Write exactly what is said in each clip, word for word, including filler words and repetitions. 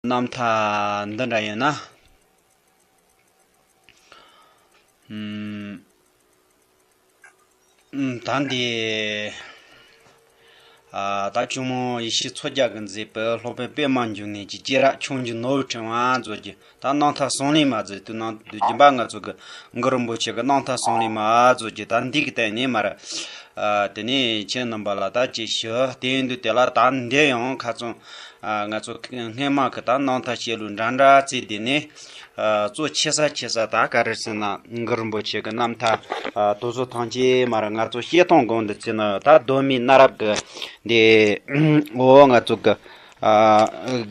རྣམ་ཐར་འདི་འདྲ་ཡིན་ན། ཨུམ། ཨུམ། ད་འདི། ཨ། ད་ཇོ་མོ་ཡེ་ཤེས་མཚོ་རྒྱལ་གྱིས་མཛད་པའི་སློབ་དཔོན་པདྨ་འབྱུང་གནས་ཀྱི་སྐྱེས་རབས་ཆོས་འབྱུང་ནོར་བུའི་ཕྲེང་བ་མཛོད་ཀྱི། ད་རྣམ་ཐར་གསུང་གླེང་མ་མཛད་དུས་ནང་དུ་རྒྱུན་པ་ང་ཚོ་གི་གུ་རུ་རིན་པོ་ཆེ་གི་རྣམ་ཐར་གསུང་གླེང་མ་མཛོད་ཀྱི། ད་འདི་གི་སྟེང་ནས་མར། ཨ། དེ་ནས་ཁྱེད་རྣམ་པ་ལ་ད་ཅིག་ཞུ། དེ་ཡིན་དུས་དེ་ལ་ད་འདི་ཡང་ཁ་ཚོན། ཨ། ང་ཚོ་སྔས་མ་གི་ད་རྣམ་ཐར་བཤད་ལུགས་འདྲ་འདྲ་བརྩིས། དེ་ནས། ཨ། གཙོ་ཆེ་ས་ཆེ་ས་ད་ག་རེ་ཟེར་ན་གུ་རུ་རིན་པོ་ཆེ་གི་རྣམ་ཐར། ཨ། དེ་ཚོ་ཐམས་ཅད་མར་ང་ཚོ་བཤད་སྟངས་སྒང་དུ་བརྩིས་ན་ད་གདོད་མའི་གནའ་རབས་ཀྱི་འདི། འོ། ང་ཚོ་གི། ཨ།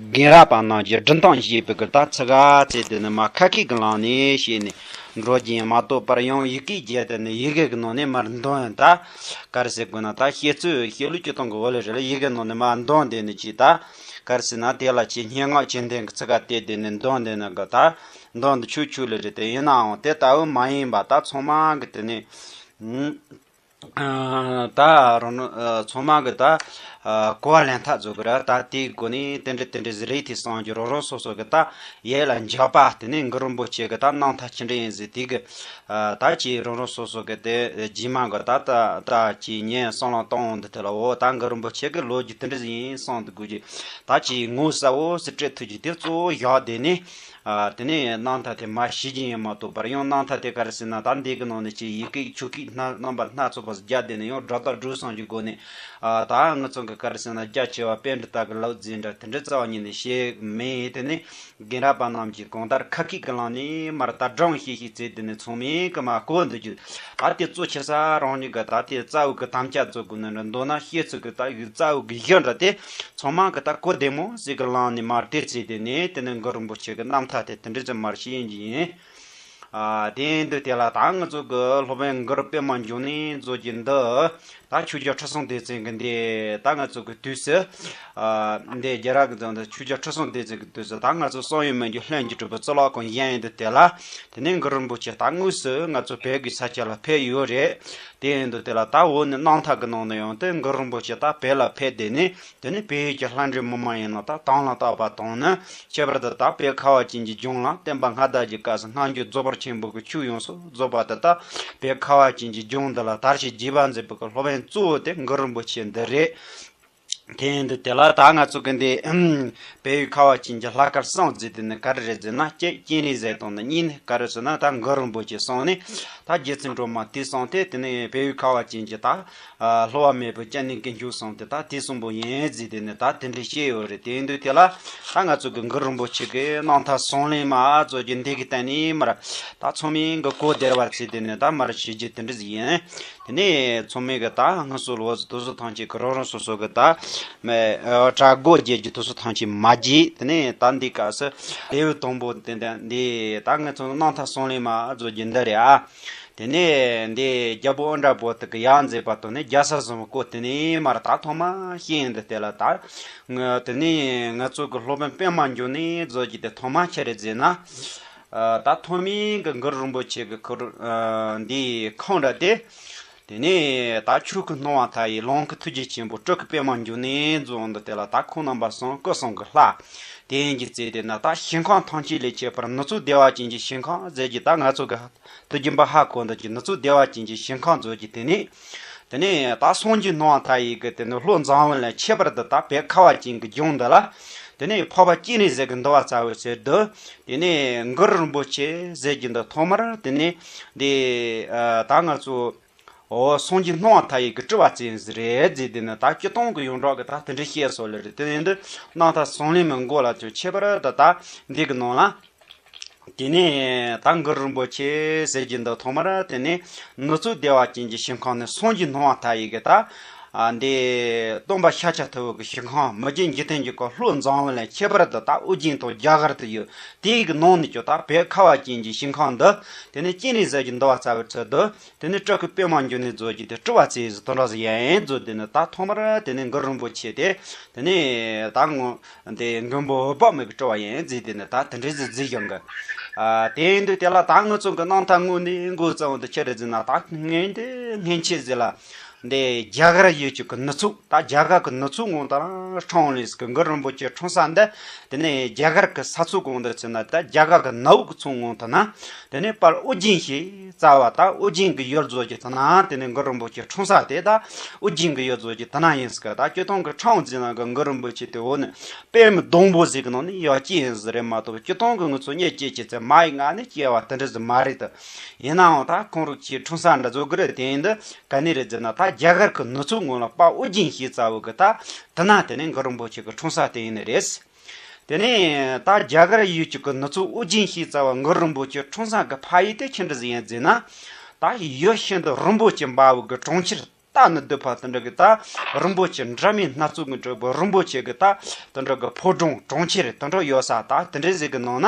རྒན་རབས་པ་རྣམས་ཀྱིས་སྒྲུང་གཏམ་བཤད་པའི་གི་ད་ཚིག་ག་བརྩིས། དེ་ནས་མར་ཁ་སྐད་ཀྱི་ལམ་ནས་བཤད་ནས་འགྲོ་རྒྱུ་ཡིན་མ་གཏོགས་པར། ཡང་ཡི་གེ་བརྒྱབ། དེ་ནས་ཡི་གེ་གི་ནང་ནས་མར་འདོན། ད་ག་རེ་ཟེར་དགོས་ན་ད་བཤད་ཚུལ་བཤད་ལུགས་སྤྱིར་བཏང་གི་འོག་ལ་རེད་ལ། ཡི་གེ་ནང་ནས་མར་འདོན། དེ་ནས་ཅིག་ད་ག་རེ་ཟེར་ན་དེ་ལ་ཅིག་སྙན་ངག་ཅན་ལྡན་གྱི་ཚིག་ག་བལྟས། དེ་ནས་འདོན། དེ་ནས་གི་ད་འདོན་དུ་ཆུག་ཆུག་ལེ་རེད། དེ་ཡིན་ནའང་དེ་ལྟ་བུ་མ་ཡིན་པ་ད་ཚང་མ་གི་དེ་ནས། ཨ། ད་རང་། ཨ། ཚང་མ་གི་ད། ཨ། གོ་བ་ལེན་ཐབས་བཟོ་གི་ར། ད་དེའི་སྒོ་ནས་དེ་འདྲ་དེ་འདྲ་ཟིག་རེད། དེ་བསམ་གྱི་རང་རང་སོ་སོ་གི་ད་ཡིད་ལ་འཇགས་པ། དེ་ནས་གུ་རུ་རིན་པོ་ཆེ་གི་ད་རྣམ་ཐར་ཅི་འདྲ་ཡིན་ཟིག་དེ་གི། ཨ། ད་ཅིག་རང་རང་སོ་སོ་གི་དེ་རྗེས་མ་གི་ད་ད་ད་ཅིག་ཉན་བསམ་བློ་གཏོང་འདི་དེ་ལ། འོ། ད་གུ་རུ་རིན་པོ་ཆེ་གི་ལོ་རྒྱུས་དེ་འདྲ་ཟིག་ཡིན་བསམ་དུ་དགོས་ཀྱི། ད་ཅིག་ངོ་གསལ་བོ་ཟིག་སྤྲད་ཐུབ་ཀྱི་དེ་གཙོ་བོ་བཞག། དེ་ནས། ཨ། དེ་ནས་རྣམ་ཐར་དེ་མར་བཤད་ཀྱི་ཡིན་མ་གཏོགས་པར། ཡང་རྣམ་ཐར་དེ་ག་རེ་ཟེར་ན་ད་འདི་གི་ནང་ནས་ཅིག་ཡི་གེ་ཆོས་སྐད་སྣ་རྣམ་པ་སྣ་ཚོགས་པ་ཟིག་བརྒྱབ། དེ་ནས་ཡང་སྒྲ་དག་སྒྲུང་གསུམ་གྱི་སྒོ་ནས། ཨ། ད་ང་ཚོ་གི་ག་རེ་ཟེར་ན་རྒྱ་ཆེ་བ་པཎྜི་ཏ་གི་ལབ་རྩལ་འདྲ་དེ་འདྲ་རྩ་བ་ཉིད་ནས་བཤད་མེད། དེ་ནས་རྒན་རབས་པ་རྣམས་ཀྱིས་གང་ལྟར་ཁ་སྐད་ཀྱི་ལམ་ནས་མར་ད་སྒྲུང་བཤད་བཤད་བྱས། དེ་ནས་ཚང་མས་གི་མར་གོ་འདུག་རྒྱུ། ད་དེ་གཙོ་ཆེ་ས་རང་ཉིད་གི་ད་དེ་རྩ་བའི་གི་དམ་བཅའ་བཟོ་དགོས་ནི་རེད། མདོར་ན་བཤད་ཚུལ་གི་ད་ཡིག་རྩ་བའི་གི་གཞི་འདྲ་དེ་ཚང་མ་གི་ད་གོ་བདེ་མོ་ཟིག་གི་ལམ་ནས་མར་དེ་བྱས། དེ་ནས་དེ་ནས་གུ་རུ་རིན་པོ་ཆེ་གི་རྣམ་ཐར་དེ་དེ་འདྲ་ཙམ་མར་བཤད་ཡིན་གྱི་ཡིན། ཨ། དེ་ཡིན་དུས་དེ་ལ་ད་ང་ཚོ་གི་སློབ་དཔོན་གུ་རུ་པདྨ་འབྱུང་གནས་མཛོད་ཀྱི་འདི་ད་ཆོས་རྒྱལ་ཁྲི་སྲོང་ལྡེ་བཙན་གི་འདི་ད་ང་ཚོ་གི་དུས་སུ། ཨ། འདི་རྒྱལ་རབས་ཀྱི་མཛོད་འདི་ཆོས་རྒྱལ་ཁྲི་སྲོང་ལྡེ་བཙན་གི་དུས་སུ་ད་ང་ཚོ་བསམ་ཡས་མི་འགྱུར་ལྷུན་གྱིས་གྲུབ་པའི་གཙུག་ལག་ཁང་བཞེངས་ཡོད་དུས་དེ་ལ། དེ་ནས་གུ་རུ་རིན་པོ་ཆེ་ད་དངོས་སུ་ང་ཚོ་བོད་ཀྱི་ས་ཆ་ལ་ཕེབས་ཡོད་རེད། དེ་ཡིན་དུས་དེ་ལ་ད་འོ་ནི་རྣམ་ཐར་གྱི་ནང་ན་ཡང་དེ་གུ་རུ་རིན་པོ་ཆེ་ད་བོད་ལ་ཕེབས། དེ་ནས་དེ་ནས་བལ་ཡུལ་གྱི་ལྷ་འདྲེ་མི་མང་ཡིན་ན་ད་དམ་ལ་བཏགས་པ་དང་ནི། ཁྱད་པར་དུ་ད་བོད་ཁ་བ་ཅན་གྱི་ལྗོངས་ལ་བསྟན་པ་སྔ་དར་གྱི་སྐབས་སུ་སྔ་འགྱུར་རྫོགས་པ་ཆེན་པོ་གི་ཆོས་ཡོངས་སུ་རྫོགས་པ་དེ་ད་བོད་ཁ་བ་ཅན་གྱི་ལྗོངས་འདི་ལ་དར་ཞིང་རྒྱས་པར་མཛད་པའི་གི་སློབ་དཔོན་གཙོ་བོ་དེ་གུ་རུ་རིན་པོ་ཆེ་འདི་རེད། དེ་ཡིན་དུས་དེ་ལ་ད་ང་ཚོ་གི་འདི་བལ་ཡུལ་ཁ་བ་ཅན་གྱི་ལྷ་སྐལ་གསུམ་ཟེར་དེ་ནི་ག་རེ་རེད་ཟེར་ན། སྤྱིར་སྤྱན་རས་གཟིགས་དང་ནི། གཉིས་ནི་ག་རེ་ཟེར་ན་ད་གུ་རུ་རིན་པོ་ཆེ་གསུམ་ནི། ད་རྗེ་བཙུན་སྒྲོལ་མ་དེ་གསུམ་དེ། དེ་ནི་བལ་ཡུལ་ཁ་བ་ཅན་གྱི་ད། ཨ། བསླུ་བ་མེད་པའི་སྤྱན་ནི་ཀུན་མཆོག་གསུམ་དེ་ད་དེ་གསུམ་པོ་ཡིན་ཟེར་དེ་ནི་ད་དེ་འདྲ་བཤད་ཡོད་རེད། དེ་ཡིན་དུས་དེ་ལ་ད་ང་ཚོ་གི་གུ་རུ་རིན་པོ་ཆེ་གི་རྣམ་ཐར་གསུང་གླེང་མ་མཛོད་ཀྱི་འདི་གི་སྟེང་ནས་མར་ད་ཚང་མས་གི་གོ་བདེ་བར་བྱས་དེ་ནི་ད་མར་ཞུ་རྒྱུ་དེ་འདྲ་ཟིག་ཡིན། དེ་ནས་ཚང་མས་གི་ད་སྔོན་སོ་ལོ་ཟིག་དེ་ཚོ་ཐམས་ཅད་གི་རང་རང་སོ་སོ་གི་ད་མེ་ཨ་གྲྭ་སྒོ་བརྒྱད་ཀྱི་དེ་ཚོ་ཐམས་ཅད་མ་བརྗེད། དེ་ནས་ད་འདི་སྐབས་སུ་ལེའུ་དང་པོ་དེ་འདི་འདི་ད་ང་ཚོ་རྣམ་ཐར་གསུང་གླེང་མ་མཛོད་ཀྱི་འདི་རེད་ཨ། དེ་ནས་འདི་རྒྱལ་པོ་ཨ་མྲ་པོ་ཏི་གི་ཡང་མཛད་པ་དང་ནི་རྒྱལ་ས་བཟུང་བའི་སྐོར་དེ་ནས་མར་ད་ཐོག་མ་བཤད་ཡིན། འདི་དེ་ལ་ད་ང་དེ་ནས་ང་ཚོ་གི་སློབ་དཔོན་པདྨ་འབྱུང་གནས་མཛོད་ཀྱི་དེ་ཐོག་མ་ཆི་རེད་ཟེར་ན། ཨ། ད་ཐོག་མའི་གི་གུ་རུ་རིན་པོ་ཆེ་གི་ཁུར། ཨ། འདི་ཁང་ར་དེ། དེ་ནས་ད་ཆོས་སྐུ་སྣང་བ་མཐའ་ཡས། ལོངས་སྐུ་ཐུགས་རྗེ་ཆེན་པོ། སྤྲུལ་སྐུ་པདྨ་འབྱུང་གནས་མཛོད་འདི་དེ་ལ་ད་ཁོང་རྣམ་པ་གསུམ་སྐུ་གསུམ་གི་ལྷ། དེ་ཡིན་གྱི་ཚེ་དེ་ན་ད་ཞིང་ཁམས་ཐམས་ཅད་ལས་ཁྱད་པར་ནུབ་ཕྱོགས་བདེ་བ་ཅན་གྱི་ཞིང་ཁམས་ཟེར་གྱི་ད་ང་ཚོ་གི་དུས་རྒྱུན་པ་ཧ་གོ་འདུག་གི། ནུབ་ཕྱོགས་བདེ་བ་ཅན་གྱི་ཞིང་ཁམས་མཛོད་ཀྱི་དེ་ནས། དེ་ནས་ད་སངས་རྒྱས་སྣང་བ་མཐའ་ཡས་ཀྱི་དེ་ནས་བློ་མཛངས་པ་ལས་ཁྱད་པར་དུ་ད་བོད་ཁ་བ་ཅན་གྱི་ལྗོངས་འདི་ལ། དེ་ནས་འཕགས་པ་སྤྱན་རས་གཟིགས་ཀྱི་འདུལ་བ་རྩ་བའི་ཚུལ་དུ། དེ་ནས་གུ་རུ་རིན་པོ་ཆེ་ཟེར་གྱི་འདི་ཐོག་མར་དེ་ནས་འདི། ཨ། ད་ང་ཚོ། འོ། སངས་རྒྱས་སྣང་བ་མཐའ་ཡས་ཀྱི་སྤྲུལ་པ་བསྩལ་ཡིན་ཟེར་རེད་ཟེར། དེ་ནི་ད་སྤྱིར་བཏང་གི་ཡོངས་གྲགས་ཀྱི་ད་དེ་འདྲ་བཤད་སྲོལ་ལ་རེད། དེ་ཡིན་དུས་རྣམ་ཐར་གསུང་གླེང་མའི་མགོ་ལ་ཅིག་ཁྱད་པར་དུ་ད་འདི་གི་ནང་ལ། དེ་ནས་ད་གུ་རུ་རིན་པོ་ཆེ་ཟེར་གྱི་འདི་ཐོག་མར་དེ་ནས་ནུབ་ཕྱོགས་བདེ་བ་ཅན་གྱི་ཞིང་ཁམས་ནས་སངས་རྒྱས་སྣང་བ་མཐའ་ཡས་ཀྱི་ད། ཨ། འདི་སྟོན་པ་ཤཱཀྱ་ཐུབ་པའི་གི་ཞིང་ཁམས། མི་བསྐྱོད་འཇིག་རྟེན་གྱི་སྐུ་བློ་མཛངས་པ་ལས་ཁྱད་པར་དུ་ད་ཨོ་རྒྱན་དང་རྒྱ་གར་དུ་ཡོད། དེའི་གི་ནང་ནས་ཀྱང་ད་བོད་ཁ་བ་ཅན་གྱི་ཞིང་ཁམས་འདི། དེ་ནས་སྤྱན་རས་གཟིགས་ཀྱི་འདུལ་བ་རྩ་བའི་ཚུལ་དུ། དེ་ནས་སྤྲུལ་སྐུ་པདྨ་འབྱུང་གནས་མཛོད་ཀྱི་དེ་སྤྲུལ་པ་བསྩལ་ཡིན་ཟེར་དེ་འདྲ་ཟིག་ཡིན་མཛོད། དེ་ནས་ད་ཐོག་མར་དེ་ནས་གུ་རུ་རིན་པོ་ཆེ་དེ། དེ་ནས་ད་ངོ་། དེ་མགོན་པོ་འོད་དཔག་མེད་ཀྱི་སྤྲུལ་པ་ཡིན་ཟེར། དེ་ནས་ད་དེ་འདྲ་ཟིག་བརྩིས་བཞག་གི། ཨ། དེ་ཡིན་དུས་དེ་ལ་ད་ང་ཚོ་གི་རྣམ་ཐར་དངོས་ནས་འགོ་བརྩམས་པ་དེ་ཆི་རེད་ཟེར་ན། ད་སྔོན་དེ་སྔོན་ཆད་ཟིག་ལ། འདི་རྒྱ་གར་ཡུལ་གྱི་གི་ནུབ་ཕྱོགས། ད་རྒྱ་གར་གི་ནུབ་ཕྱོགས་ངོས་ད་རང་ཁྲོང་ལས་གི་གུ་རུ་རིན་པོ་ཆེ་འཁྲུངས་ས་འདི། དེ་ནས་རྒྱ་གར་གི་ས་ཕྱོགས་གང་དུ་ཟེར་ན། ད་རྒྱ་གར་གི་ནུབ་ཕྱོགས་ངོས་ད་ན། དེ་ནས་དཔལ་ཨོ་རྒྱན་ཞེས་བྱ་བ། ད་ཨོ་རྒྱན་གྱི་ཡུལ་ཟེར་གྱི་དེ་ན། དེ་ནས་གུ་རུ་རིན་པོ་ཆེ་འཁྲུངས་ས་དེ་ད་ཨོ་རྒྱན་གྱི་ཡུལ་ཟེར་གྱི་དེ་ན་ཡིན་ཟེར་གི། ད་སྤྱིར་བཏང་གི་ཁྲོང་ཟེར་ན་གི་གུ་རུ་རིན་པོ་ཆེ་དེ་འོ་ནི་པདྨ་སྡོང་པོ་ཟེར་གི་ནང་ནས་ཡར་སྐྱེས་ཡིན་ཟེར་རེད་མ་གཏོགས། སྤྱིར་བཏང་གི་ང་ཚོ་གཉེན་སྐྱེས་ཀྱི་ཚེ་མ་ཡི་མངལ་ནས་སྐྱེ་བ་དེ་འདྲ་ཟིག་མ་རེད་དོ། ཡིན་ནའང་ད་ཁོང་རང་ཚོའི་འཁྲུངས་ས་འདྲ་བཟོ་གི་རེད། དེ་ཡིན་དུས་ག་ནས་རེད་ཟེར་ན། ད་རྒྱ་གར་གྱི་ནུབ་ཕྱོགས་ངོས་ལ་དཔལ་ཨོ་རྒྱན་ཞེས་བྱ་བ་གི་ད་དེ་ན། དེ་ནས་གུ་རུ་རིན་པོ་ཆེ་གི་འཁྲུངས་ས་དེ་ཡིན་ནི་རེད། དེ་ནས་ད་རྒྱ་གར་ཡུལ་གྱི་གི་ནུབ་ཕྱོགས་ཨོ་རྒྱན་ཞེས་བྱ་བ་གུ་རུ་རིན་པོ་ཆེ་འཁྲུངས་ས་གི་ཕ་ཡུལ་དེ་ཆི་འདྲ་ཟིག་ཡིན་ཟེར་ན། ད་ཡུལ་ཤིན་ཏུ་རིན་པོ་ཆེ་འབར་བའི་གི་གྲོང་ཁྱེར། རྟ་ནི་སྡུད་པ་དེ་འདྲ་གི་ད་རིན་པོ་ཆེ། འདྲ་མིན་སྣ་ཚོགས་ཀྱིས་གྲུབ་པའི་རིན་པོ་ཆེ་གི་ད་དེ་འདྲ་གི་ཕོ་བྲང་གྲོང་ཁྱེར་དེ་འདྲ་ཡོད་ས། ད་དེ་འདྲ་ཟིག་གི་ནང་ན།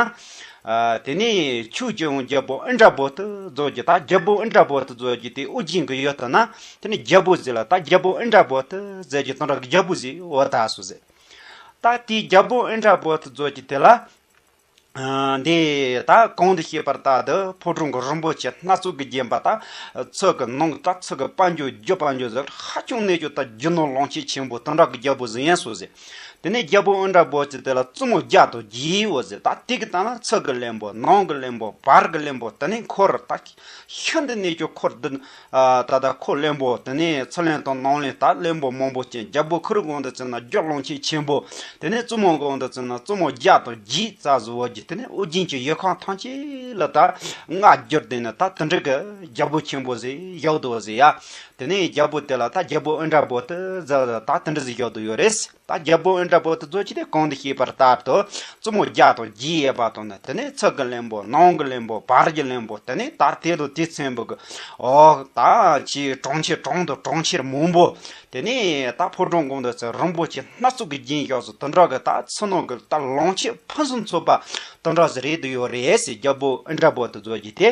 ཨ། དེ་ནས་ཆོས་ཀྱི་དབང་རྒྱལ་པོ་ཨིནྡྲ་བྷུ་ཏི་ཟེར་གྱི། ད་རྒྱལ་པོ་ཨིནྡྲ་བྷུ་ཏི་ཟེར་གྱི་དེ་ཨོ་རྒྱན་གྱི་ཡུལ་དེ་ན། དེ་ནས་རྒྱལ་པོ་ཟིག་ལ། ད་རྒྱལ་པོ་ཨིནྡྲ་བྷུ་ཏི་ཟེར་གྱི་དེ་འདྲ་གི་རྒྱལ་པོ་ཟིག་ཡོད་ད་སོ་ཟེར། ད་དེའི་རྒྱལ་པོ་ཨིནྡྲ་བྷུ་ཏི་ཟེར་གྱི་དེ་ལ། ཨ། འདི་ད་གོང་དུ་བཤད་པ་ལྟར་དུ་ཕོ་བྲང་གི་རིན་པོ་ཆེ་སྣ་ཚོགས་ཀྱིས་བརྒྱན་པ། ད་ཚུལ་གྱི་ནང་ད་ཚུལ་གྱི་དཔལ་འབྱོར་རྒྱུ་དཔལ་འབྱོར་ཟེར། ཧ་ཅང་ནས་ཀྱང་ད་རྒྱུ་ནོར་ལོངས་སྤྱོད་ཆེན་པོ་དེ་འདྲ་གི་རྒྱལ་པོ་ཟིག་ཡིན་སོ་ཟེར། དེ་ནས་རྒྱལ་པོ་ཨིནྡྲ་བྷུ་ཏི་དེ་ལ་བཙུན་མོ་བརྒྱ་དང་བརྒྱད་ཡོད་ཟེར། ད་དེ་གི་ད་ན་ཚུལ་གྱི་བློན་པོ། ནང་གི་བློན་པོ། བར་གྱི་བློན་པོ། དེ་ནས་འཁོར། ད་ཤིན་ཏུ་ནས་ཀྱང་འཁོར་འདི། ཨ། ད་ད་འཁོར་བློན་པོ། དེ་ནས་ཕྱི་བློན་དང་ནང་བློན། ད་བློན་པོ་མང་པོ་ཅན། རྒྱལ་པོ་ཁོ་རང་གོང་དུ་བྱས་ན་རྒྱུ་ལོངས་སྤྱོད་ཆེན་པོ། དེ་ནས་བཙུན་མོ་གོང་དུ་བྱས་ན་བཙུན་མོ་བརྒྱ་དང་བརྒྱད་ཙམ་ཟེར་བ་གི། དེ་ནས་ཨོ་རྒྱན་གྱི་ཡུལ་ཁམས་ཐམས་ཅད་ལ་ད་མངའ་བསྒྱུར། དེ་ནས་ད་དེ་འདྲ་གི་རྒྱལ་པོ་ཆེན་པོ་ཟིག་བཞག་འདུག་ཟེར་ཡ། དེ་ནས་རྒྱལ་པོ་དེ་ལ་ད་རྒྱལ་པོ་ཨིནྡྲ་བྷུ་ཏི་ཟེར། ད་དེ་འདྲ་ཟིག་བཞག་འདུག་ཡོད་རེད། ད་རྒྱལ་པོ་ཨིནྡྲ་བྷུ་ཏི་ཟེར་གྱི་དེ་གོང་དུ་བཤད་པ་ལྟར་དུ་བཙུན་མོ་བརྒྱ་དང་བརྒྱད་ཡོད་པ་དང་ནི། དེ་ནས་ཚུལ་གྱི་བློན་པོ། ནང་གི་བློན་པོ། བར་གྱི་བློན་པོ། དེ་ནས་ད་དེ་དང་དེ་མཚུངས་པའི་གི། ཨོ། ད་ཅིག་གྲོང་ཁྱེར། གྲོང་དང་གྲོང་ཁྱེར་མང་པོ། དེ་ནས་ད་ཕོ་བྲང་གོང་དུ་བྱས་རིན་པོ་ཆེ་སྣ་ཚོགས་ཀྱིས་བརྒྱན་བཞག་སོ། དེ་འདྲ་གི་ད་ཕྱི་ནང་གི་ད་ལོངས་སྤྱོད་ཕུན་སུམ་ཚོགས་པ་དེ་འདྲ་ཟིག་རེད་འདུག་ཡོད་རེད་ཟེར། རྒྱལ་པོ་ཨིནྡྲ་བྷུ་ཏི་ཟེར་གྱི་དེ།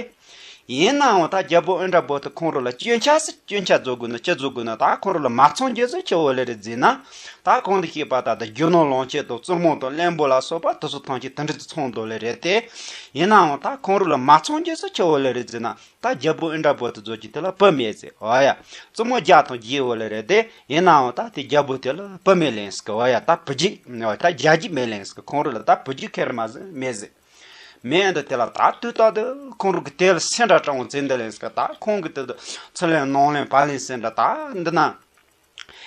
ཡིན་ནའང་ད་རྒྱལ་པོ་ཨིནྡྲ་བྷུ་ཏི་ཁོང་རང་ལ་སྐྱོན་ཆ་ཟེར། སྐྱོན་ཆ་ཟེར་དགོས་ན་ཅི་ཟེར་དགོས་ན། ད་ཁོང་རང་ལ་མ་ཚང་རྒྱུ་ཟེར་ཆི་ཡོད་ལེ་རེད་ཟེར་ན། ད་གོང་དུ་བཤད་པ་ལྟར་དུ་རྒྱུ་ནོར་ལོངས་སྤྱོད་དང་བཙུན་མོ་དང་བློན་པོ་ལ་སོགས་པ་དེ་ཚོ་ཐམས་ཅད་དེ་འདྲ་ཚང་འདུག་ལེ་རེད་དེ། ཡིན་ནའང་ད་ཁོང་རང་ལ་མ་ཚང་རྒྱུ་ཟེར་ཆི་ཡོད་ལེ་རེད་ཟེར་ན། ད་རྒྱལ་པོ་ཨིནྡྲ་བྷུ་ཏི་ཟེར་གྱི་དེ་ལ་བུ་མེད་ཟེར། འོ་ཡ། བཙུན་མོ་བརྒྱ་དང་བརྒྱད་ཡོད་ལེ་རེད་དེ། ཡིན་ནའང་ད་དེ་རྒྱལ་པོ་དེ་ལ་བུ་མེད་ལེ་ཟེར་གི། འོ་ཡ། ད་བུ་རྒྱུད། འོ། ད་རྒྱལ་རྒྱུད་མེད་ལེ་ཟེར་གི། ཁོང་རང་ལ་ད་བུ་རྒྱུད་ཁེར་མ་ཟིག་མེད་ཟེར། མེད་འདི་དེ་ལ་ད་དུས་རྟག་ཏུ་ཁོང་རང་གི་དེ་ལ་སེམས་ཁྲལ་དྲང་བོ་བྱེད་འདི་ལེ་ཟེར་གི། ད་ཁོང་གི་དེ་དུ་ཕྱི་བློན་ནང་བློན་བར་བློན་ཟེར་འདྲ། ད་འདི་ན་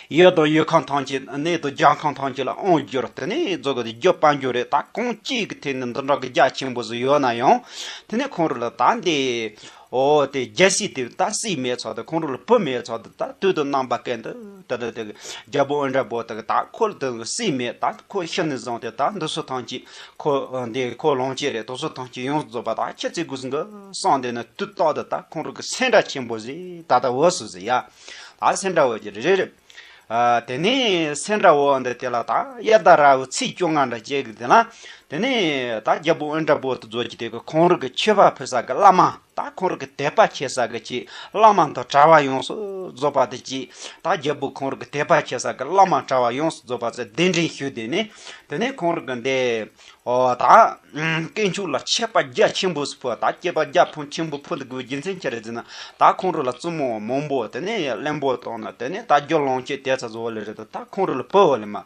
ཡུལ་དང་ཡུལ་ཁམས་ཐམས་ཅད། གནས་དང་རྒྱལ་ཁམས་ཐམས་ཅད་ལ་དབང་བསྒྱུར། དེ་ནས་རྫོགས་གི་རྒྱུ་དཔལ་འབྱོར་རེད། ད་གང་ཅིའི་གི་ཐད་ནས་འདི་འདྲ་གི་རྒྱ་ཆེན་པོ་ཟིག་ཡོད་ན་ཡང་། དེ་ནས་ཁོང་རང་ལ་ད་འདི། ཨོ། དེ་རྒྱལ་སྲིད་དེ་ད་སྲིད་མེད་ཚོད་དེ། ཁོང་རང་ལ་བུ་མེད་ཚོད་དེ། ད་དུས་དང་རྣམ་པ་ཀུན་ཏུ་དེ་འདྲ་དེ་རྒྱལ་པོ་ཨིནྡྲ་བྷུ་ཏི་གི་ད་ཁོ་ལ་དེ་སྲིད་མེད། ད་ཁོ་ཤི་ནས་བཟུང་སྟེ་ད་འདི་ཚོ་ཐམས་ཅད་ཁོ་འདི་ཁོ་ལོངས་སྤྱོད་རེད། དེ་ཚོ་ཐམས་ཅད་ཡོངས་སུ་རྫོགས་པ་ད་ཁྱེད་ཚོས་དགོས་ཟིན་གི་བསམ་སྟེ་ནི་དུས་རྟག་ཏུ་ད་ཁོང་རང་གི་སེམས་ཁྲལ་ཆེན་པོ་ཟིག་ད་ལྟ་འོ་སོ་ཟིག་ཡ། ད་སེམས་ཁྲལ་འོ་གི་རེད་རེད། ཨ། དེ་ནས་སེམས་ཁྲལ་འོ་འདི་དེ་ལ་ད་དབྱར་ཟླ་ར་བའི་ཚེས་བཅོ་ལྔ་འདྲ་བྱེད་གི། དེ་ལ་དེ་ནས་ད་རྒྱལ་པོ་ཨིནྡྲ་བྷུ་ཏི་ཟེར་གྱི་དེ་གི་ཁོང་རང་གི་མཆོད་པ་ཕུལ་ས་གི་བླ་མ། ད་ཁོང་རང་གི་དད་པ་བྱེད་ས་གི་ཅིག་བླ་མ་དང་གྲྭ་བ་ཡོངས་སུ་རྫོགས་པ་དེ་ཅིག་ད་རྒྱལ་པོ་ཁོང་རང་གི་དད་པ་བྱེད་ས་གི་བླ་མ་གྲྭ་བ་ཡོངས་སུ་རྫོགས་པ་ཚོས་གདན་འདྲེན་ཞུས་ཏེ་ནས། དེ་ནས་ཁོང་རང་གི་འདི། ཨོ། ད་དཀོན་མཆོག་ལ་མཆོད་པ་རྒྱ་ཆེན་པོ་ཟིག་ཕུལ། ད་མཆོད་པ་རྒྱ་ཕུལ་ཆེན་པོ་ཕུལ་དགོས་རྒྱུ་མཚན་ཅི་རེད་ཟེར་ན། ད་ཁོང་རང་ལ་བཙུན་མོ་མང་པོ། དེ་ནས་བློན་པོ་དང་ནི། དེ་ནས་ད་རྒྱུ་ལོངས་སྤྱོད་དེ་ཚོ་བཟོ་ལེ་རེད་དེ། ད་ཁོང་རང་ལ་བུ་ཡོད་ལེ་མ།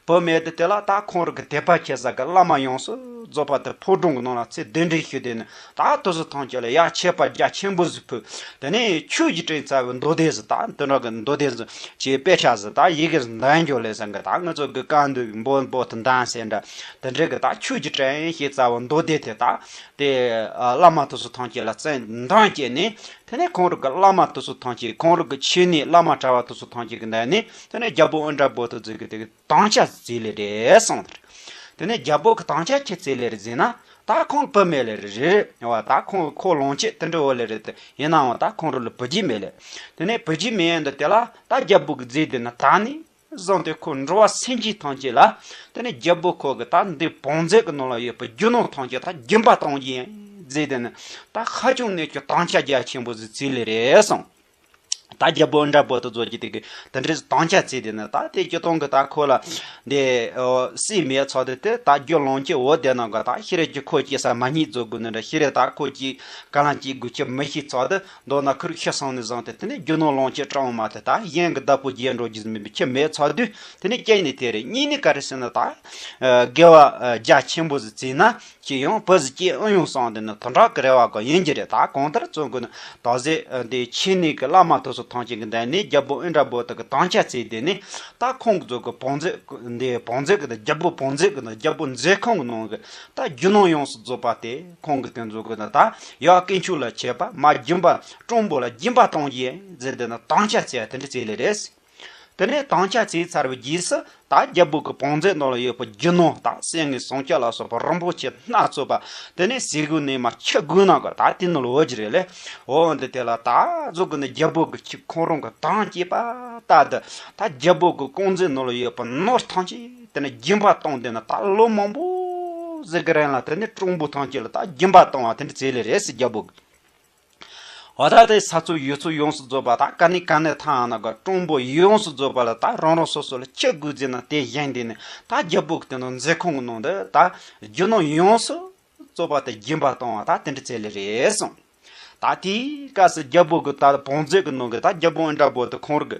བུ་མེད་དེ་དེ་ལ་ད་ཁོང་རང་གི་དད་པ་བྱེད་ས་གི་བླ་མ་ཡོངས་སུ་རྫོགས་པ་དེ་ཕོ་བྲང་གི་ནང་ལ་ཚུར་གདན་འདྲེན་ཞུས་ཏེ་ནི། ད་དེ་ཚོ་ཐམས་ཅད་ལ་ཡ་མཆོད་པ་རྒྱ་ཆེན་པོ་ཟིག་ཕུལ། དེ་ནས་ཆོས་ཀྱི་སྤྲིན་བསྩལ་བའི་མདོ་སྡེ་ཟིག་ད་དེ་འདྲ་གི་མདོ་སྡེ་ཟིག་ཅེས་དཔེ་ཆ་ཟིག་ད་ཡི་གེ་ཟིག་འདོན་རྒྱུ་ལེ་ཟེར་གི། ད་ང་ཚོ་གི་བཀའ་འདུས་འབོད་འབོད་དུ་འདོན་ཟེར་འདྲ། དེ་འདྲ་གི་ད་ཆོས་ཀྱི་སྤྲིན་ཞེས་བསྩལ་བའི་མདོ་སྡེ་དེ། ད་དེ་བླ་མ་དེ་ཚོ་ཐམས་ཅད་ལ་སྩལ་འདོན་བྱས་ནས། དེ་ནས་ཁོང་རང་གི་བླ་མ་དེ་ཚོ་ཐམས་ཅད། ཁོང་རང་གི་མཆོད་གནས་བླ་མ་གྲྭ་བ་དེ་ཚོ་ཐམས་ཅད་ཀྱི་ནང་ནས། དེ་ནས་རྒྱལ་པོ་ཨིནྡྲ་བྷུ་ཏི་ཟེར་གི་དེ་གི་དམ་བཅའ་བརྩིས་ལེ་རེད་གསུངས་ཏེ། དེ་ནས་རྒྱལ་པོ་གི་དམ་བཅའ་ཅི་བརྩིས་ལེ་རེད་ཟེར་ན། ད་ཁོང་བུ་མེད་ལེ་རེད། བ། ད་ཁོང་ཁོ་ལོངས་སྤྱོད་དེ་འདྲ་ཡོད་ལེ་རེད་དེ། ཡིན་ནའང་ད་ཁོང་རང་ལ་བུ་རྒྱུད་མེད་ལེ། དེ་ནས་བུ་རྒྱུད་མེད་འདི་དེ་ལ་ད་རྒྱལ་པོ་གི་རྫས་དེ་ནི་ད་ནི་བཟུང་སྟེ་ཁོ་འགྲོ་བ་སེམས་ཅན་ཐམས་ཅད་ལ། དེ་ནས་རྒྱལ་པོ་ཁོ་གི་ད་འདི་བང་མཛོད་ཀྱི་ནང་ལ་ཡོད་པའི་རྒྱུ་ནོར་ཐམས་ཅད་ད་སྦྱིན་པ་གཏོང་རྒྱུ་ཡིན་ཟེར། དེ་ནི་ད་ཧ་ཅང་ནས་ཀྱང་དམ་བཅའ་རྒྱ་ཆེན་པོ་ཟིག་བརྩིས་ལེ་རེད་གསུངས། ད་རྒྱལ་པོ་ཨིནྡྲ་བྷོ་དྷི་བཟོ་རྒྱུ་དེ་གི་དེ་འདྲའི་དམ་བཅའ་བྱས་དེ་ནི་ད་དེ་སྤྱིར་བཏང་གི་ད་ཁོ་ལ་འདི་སྲས་མེད་ཚོ་དེ་དེ་ད་རྒྱུ་ལོངས་སྤྱོད་འོ་དེ་ནང་གི་ད་ཤི་རེ་རྒྱུ་ཁོ་སྐྱེ་ས་མ་རྙེད་བཟོ་དགོས་ནི་འདྲ། ཤི་རེ་ད་ཁོ་སྐྱེ་ག་ལ་སྐྱེ་དགོས་ཁྱི་མི་ཤེས་ཚོ་དེ་མདོར་ན་ཁུར་ཤི་སོང་ནས་བཟུང་སྟེ་དེ་ནི་རྒྱུ་ནོར་ལོངས་སྤྱོད་སྤྲང་བོ་མ་དེ་ད་གཞན་གི་བདག་པོ་རྒྱས་འགྲོ་རྒྱུ་ཟིན་མིན་པའི་ཁྱི་མེད་ཚོ་དུས་དེ་ནི་སྐྱེས་ནས་དེ་རེད། གཉིས་ནི་ག་རེ་ཟེར་ན་ད་དགེ་བ་རྒྱ་ཆེན་པོ་ཟིག་བྱས་ན། ཅི་ཡང་བུ་ཟིག་སྐྱེ་ཨེ་ཡོང་བསམ་དེ་ནི་དོན་དག་གི་རེ་བ་གང་ཡིན་གྱི་རེད། ད་གང་ལྟར་བཙོན་དགོས་ན་ད་གཟོད་འདི་ཆོས་ནི་གི་བླ་མ་དེ་ཚོ་ཐམས་ཅད་ཀྱི་མདུན་ནས་རྒྱལ་པོ་ཨིནྡྲ་བྷོ་དྷི་གི་དམ་བཅའ་བྱས་དེ་ནི་ད་ཁོང་གི་ཚོ་གི་བང་མཛོད་འདི་བང་མཛོད་ཀྱི་ད་རྒྱལ་པོ་བང་མཛོད་ཀྱི་ད་རྒྱལ་པོ་མཛོད་ཁང་གི་ནང་གི་ད་རྒྱུ་ནོར་ཡོངས་སུ་རྫོགས་པ་དེ་ཁོང་གི་དེ་ཚོ་གི་ན་ད་ཡ་དཀོན་མཆོག་ལ་མཆོད་པ་མ་སྦྱིན་པ་སྤྲང་པོ་ལ་སྦྱིན་པ་གཏོང་རྒྱུ་ཟེར་དེ་ན་དམ་བཅའ་བྱས་དེ་འདྲ་བྱས་ལེ་རེད། དེ་ནས་དམ་བཅའ་བྱས་ཚར་བའི་རྗེས་སུ་ད་རྒྱལ་པོ་གི་བང་མཛོད་ནང་ལ་ཡོད་པའི་རྒྱུ་ནོར་ད་སེང་གེ་ཟངས་ལྕགས་ལ་སོགས་པ་རིན་པོ་ཆེ་སྣ་ཚོགས་པ་དེ་ནས་ཟས་གོས་གནས་མལ་ཆུ་གོས་ནང་གི་ད་དེ་ནང་ལ་འོ་གྱི་རེད་ལེ། འོ་འདི་དེ་ལ་ད་གཟུགས་ཀྱི་ནི་རྒྱལ་པོ་གི་ཁྱི་ཁོང་རང་གི་དམ་བཅས་པ་ལྟར་དུ་ད་རྒྱལ་པོ་གི་བང་མཛོད་ནང་ལ་ཡོད་པའི་ནོར་ཐམས་ཅད་དེ་ནས་སྦྱིན་པ་བཏང་དེ་ནས་ད་ལོ་མང་པོ་ཟིག་གི་རིང་ལ་དེ་ནས་སྤྲང་པོ་ཐམས་ཅད་ལ་ད་སྦྱིན་པ་བཏང་བ་དེ་འདྲ་བྱས་ལེ་རེད་ཟེར་རྒྱལ་པོ་གི། འོ་ད་དེ་ས་ཚུགས་ཡུལ་ཚུགས་ཡོངས་སུ་རྫོགས་པ་ད་ག་ནས་ག་ནས་ཐང་ན་ག་སྤྲང་པོ་ཡོངས་སུ་རྫོགས་པ་ལ་ད་རང་རང་སོ་སོ་ལ་ཆུ་གོས་རྗེས་ན་དེ་བཞིན་དེ་ནས་ད་རྒྱལ་པོ་གི་དེ་ནང་མཛོད་ཁང་གི་ནང་དུ་ད་རྒྱུ་ནོར་ཡོངས་སུ་རྫོགས་པ་དེ་སྦྱིན་པ་བཏང་བ་ད་དེ་འདྲ་བྱས་ལེ་རེད་གསུངས། ད་དེའི་སྐབས་སུ་རྒྱལ་པོ་གི་ད་བང་མཛོད་ཀྱི་ནང་གི་ད་རྒྱལ་པོ་ཨིནྡྲ་བྷོ་དྷི་ཁོང་རང་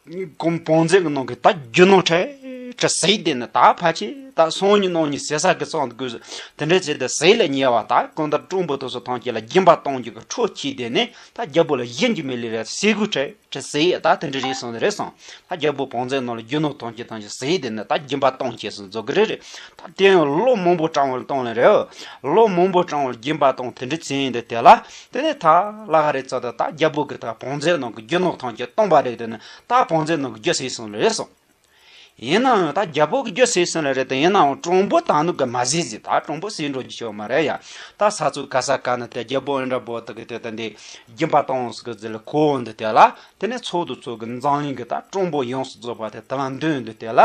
གི་ཁོང་བང་མཛོད་ཀྱི་ནང་གི་ད་རྒྱུ་ནོར་ཁྲལ་ཁྲལ་ཟས་དེ་ནི་ད་ཕལ་ཆེར་ད་སང་ཉིན་གནངས་ཉིན་ཟས་ས་གི་སང་དགོས་དེ་འདྲ་བྱས་ཏེ་ཟས་ལ་ཉེ་བ་ད་གང་ལྟར་སྤྲང་པོ་དེ་ཚོ་ཐམས་ཅད་ལ་སྦྱིན་པ་གཏོང་རྒྱུ་གི་འཕྲོ་ཆད་དེ་ནི་ད་རྒྱལ་པོ་ལ་གཞན་གྱི་མི་ལས་ར་ཟས་གོས་ཁྲལ་ཁྲལ་ཟས་ད་དེ་འདྲ་རེད་སོང་རེད་སོང་། ད་རྒྱལ་པོ་བང་མཛོད་ནང་ལ་རྒྱུ་ནོར་ཐམས་ཅད་ཐམས་ཅད་ཟས་དེ་ནི་ད་སྦྱིན་པ་གཏོང་བྱས་སོང་རྫོགས་གི་རེད་རེད། ད་དེ་ཡང་ལོ་མང་པོ་གྲང་བར་གཏོང་ལེ་རེད། ལོ་མང་པོ་གྲང་བར་སྦྱིན་པ་གཏོང་དེ་འདྲ་བྱས་ཡིན་དེ་དེ་ལ། དེ་ནས་ད་ལ་ཧ་རེ་ཙ་ད་ད་རྒྱལ་པོ་གི་ད་བང་མཛོད་ནང་གི་རྒྱུ་ནོར་ཐམས་ཅད་བཏང་པ་རེད་དེ་ནི་ད་བང་མཛོད་ནང་གི་རྒྱུ་ཟས་སོང་ལེ་རེད་སོང་། ཡིན་ནའང་ད་རྒྱལ་པོ་གི་རྒྱུ་ཟས་སོང་ལེ་རེད་དེ་ཡིན་ནའང་སྤྲང་པོ་ད་ནུ་གི་མ་ཟས་ཟིག་ད་སྤྲང་པོ་ཟས་འགྲོ་རྒྱུ་ཆོག་མ་རེད་ཡ། ད་ས་ཚུགས་ག་ས་ག་ན་དེ་རྒྱལ་པོ་ཨིནྡྲ་བྷོ་དྷི་གི་དེ་ད་འདི་སྦྱིན་པ་གཏོང་ཟིག་གི་ཟིག་ལ་གོ་འདི་དེ་ལ་དེ་ནས་ཚོགས་འདུ་ཚོགས་གི་འཛམ་གླིང་གི་ད་སྤྲང་པོ་ཡོངས་སུ་རྫོགས་པ་དེ་དེ་ལ་འདོན་འདི་དེ་ལ་